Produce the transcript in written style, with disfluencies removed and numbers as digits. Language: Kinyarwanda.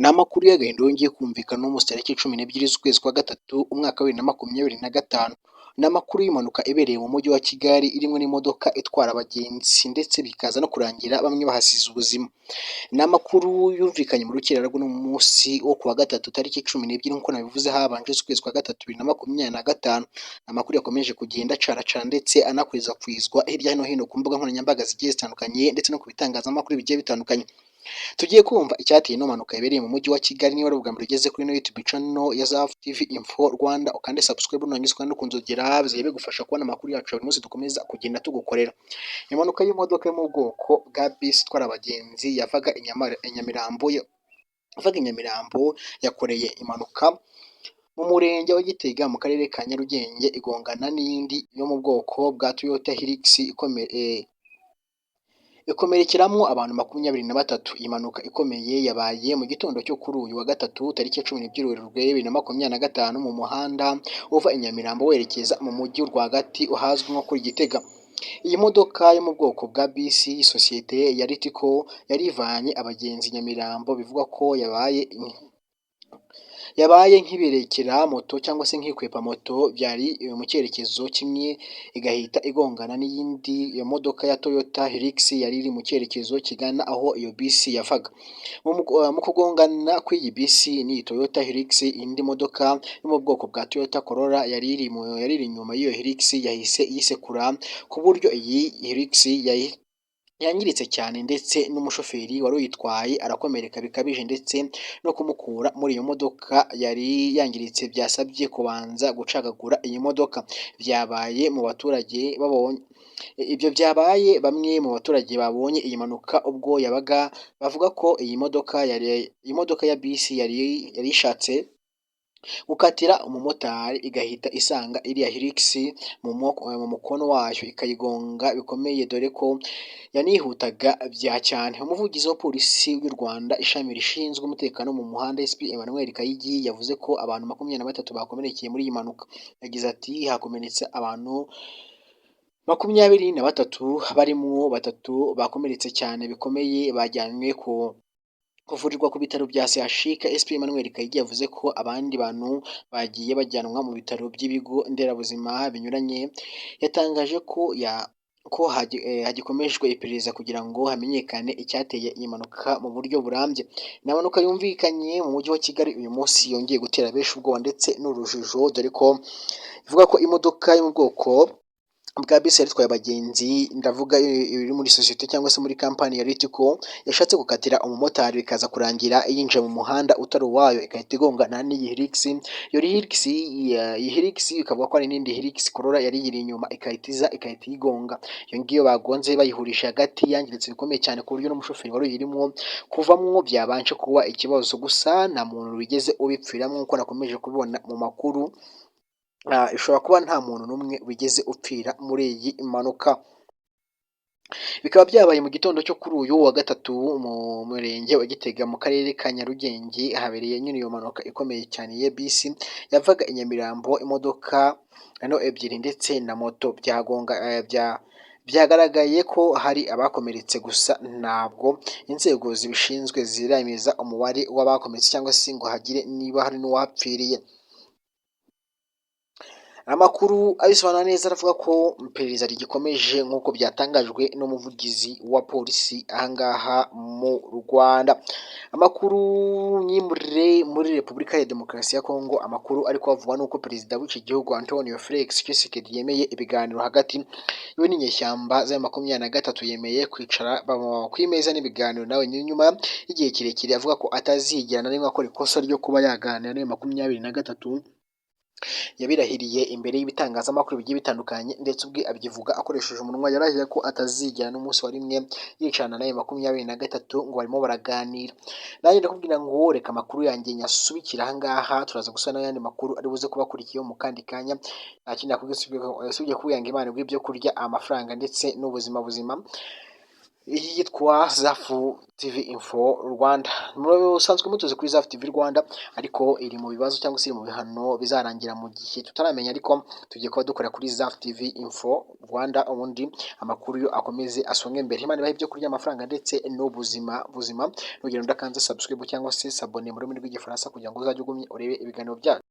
Ni amakuru y'agahinda yongeye kumvikana uno munsi tariki 12 z'ukwezi kwa gatatu umwaka wa 2025. Ni amakuru y'impanuka ibereye mu mujyi wa Kigali irimo n'imodoka itwara abagenzi, ndetse bikaza no kurangira bamwe bahasize ubuzima. Ni amakuru yumvikanye mu rukerera rw'uno munsi wo kuwa gatatu tariki 12, nk'uko nabivuze habanje, z'ukwezi kwa gatatu 2025. Amakuru yakomeje kugenda acaracara ndetse anakwirakwizwa hirya no hino ku mbuga nkoranyambaga zigiye zitandukanye, ndetse no ku bitangazamakuru bigiye bitandukanye. Tugiye kumva icyateye ino mpanuka yabereye mu mujyi wa Kigali. Niba ari ubwa mbere ugeze kuri ino YouTube channel ya Zafu TV Info Rwanda, ukande subscribe, nurangiza ukande ku nzogera, bizajya bigufasha kubona amakuru yacu buri munsi dukomeza kugenda tugukorera. Impanuka y'imodoka yo mu bwoko bwa bisi itwara abagenzi yavaga i Nyamirambo, yavaga i Nyamirambo, yakoreye impanuka mu murenge wa Gitega mu karere ka Nyarugenge, igongana n'indi yo mu bwoko bwa Toyota Hilux, ikomeye, ikomerekeramo abantu 23. Iyi mpanuka ikomeye yabaye mu gitondo cyo kuri uyu wa gatatu tariki 12 Werurwe 2025, mu muhanda uva i Nyamirambo werekeza mu mujyi rwagati ahazwi nko kuri Gitega. Iyi modoka yo mu bwoko bwa bisi y'isosiyete ya Ritco yari ivanye abagenzi i Nyamirambo, bivugwa ko yabaye nk'iberekera moto cyangwa se nk'ikwepa moto byari mu cyerekezo kimwe, igahita igongana n'iyindi modoka ya Toyota Hilux yari iri mu cyerekezo kigana aho iyo bisi yavaga. Mu kugongana kw'iyi bisi n'iyi Toyota Hilux, indi modoka yo mu bwoko bwa Toyota Corolla yari iri inyuma y'iyo Hilux yahise iyisekura, ku buryo iyi Hilux yangiritse cyane, ndetse n'umushoferi wari uyitwaye arakomereka bikabije, ndetse no kumukura muri iyo modoka yari yangiritse byasabye kubanza gucagagura iyi modoka. Byabaye mu baturage babonye ibyo byabaye. Bamwe mu baturage babonye iyi mpanuka ubwo yabaga bavuga ko iyi modoka ya bisi yari ishatse gukatira umumotari, igahita isanga iriya Hilux mu mukono wayo, ikayigonga bikomeye, dore ko yanihutaga bya cyane. Umuvugizi wa Polisi y'u Rwanda, ishami rishinzwe umutekano mu muhanda, SP Emmanuel Kayigi, yavuze ko abantu 23 bakomerekeye muri iyi mpanuka. Yagize ati: "Hakomeretse abantu 23, barimo batatu bakomeretse cyane bikomeye, bajyanywe ku kuvurirwa ku bitaro bya CHUK." SP Emmanuel Kayigi yavuze ko abandi bantu bagiye bajyanwa mu bitaro by'ibigo nderabuzima binyuranye. Yatangaje ko hagikomejwe iperereza kugira ngo hamenyekane icyateye iyi mpanuka mu buryo burambye. Ni impanuka yumvikanye mu mujyi wa Kigali uyu munsi, yongeye gutera benshi ubwoba ndetse n'urujijo, dore ko ivuga ko imodoka yo mu bwoko bwa bisi yari itwaye abagenzi, ndavuga iri muri sosiyete cyangwa se muri kampani ya Ritco, yashatse gukatira umumotari, bikaza kurangira yinjiye mu muhanda utari uwayo, igahita igongana n'iyi Hilux. Iyo Hilux, iyi Hilux ikavuga ko hari n'indi Hilux Corolla yari iyiri inyuma, igahita iza igahita iyigonga. Iyo ngiyo bagonze bayihurisha hagati yangiritse bikomeye cyane, ku buryo n'umushoferi wari uyirimo kuvamwo byabanje kuba ikibazo. Gusa nta muntu wigeze ubipfiramo, nk'uko nakomeje kubibona mu makuru, ishobora kuba nta muntu n'umwe wigeze upfira muri iyi mpanuka. Bikaba byabaye mu gitondo cyo kuri uyu wa gatatu mu murenge wa Gitega mu karere ka Nyarugenge, habereye nyine iyo mpanuka ikomeye cyane ya bisi yavaga i Nyamirambo, imodoka no ebyiri ndetse na moto byagonga. Byagaragaye ko hari abakomeretse, gusa ntabwo inzego zibishinzwe ziremeza umubare w'abakomeretse cyangwa se ngo hagire niba hari n'uwapfiriye. Amakuru abisobanura neza aravuga ko iperereza rigikomeje, nk'uko byatangajwe n'umuvugizi wa polisi ahangaha mu Rwanda. Amakuru nyimurire muri Repubulika ya Demokarasi ya Kongo, amakuru ari kuhavugwa nuko perezida w'iki gihugu Antonio Felix Tshisekedi yemeye ibiganiro hagati we n'inyeshyamba za 23. Yemeye kwicara ku imeza n'ibiganiro nawe nyuma y'igihe kirekire avuga ko atazigera na rimwe akora ikosa ryo kuba yaganira n'ayo 23. Yabirahiriye imbere y'ibitangazamakuru bigiye bitandukanye, ndetse ubwe abyivuga akoresheje umunwa. Yarahiye ko atazigera n'umunsi wa rimwe yicarana nayo 23 ngo barimo baraganira. Nanjye ndakubwira ngo reka amakuru yanjye nyasubikira ahangaha, turaza gusubira n'ayandi makuru ari buze kubakurikiye mu kandi kanya. Nta kindi nakubwira usibye kubwira ngo Imana iguhe ibyo kurya, amafaranga ndetse n'ubuzima buzima. Iyi yitwa Zafu TV Info Rwanda. Musanzwe mutuzi kuri Zafu TV Rwanda, ariko iri mu bibazo cyangwa se iri mu bihano bizarangira mu gihe tutaramenya, ariko tugiye kuba dukora kuri Zafu TV Info Rwanda, ubundi amakuru yo akomeze asonge mbere. Imana ibahe ibyo kurya, amafaranga ndetse n'ubuzima buzima. Nugenda udakanze subscribe cyangwa se s'abonner mu rurimi rw'Igifaransa kugira ngo uzajye ugumye urebe ibiganiro byacu.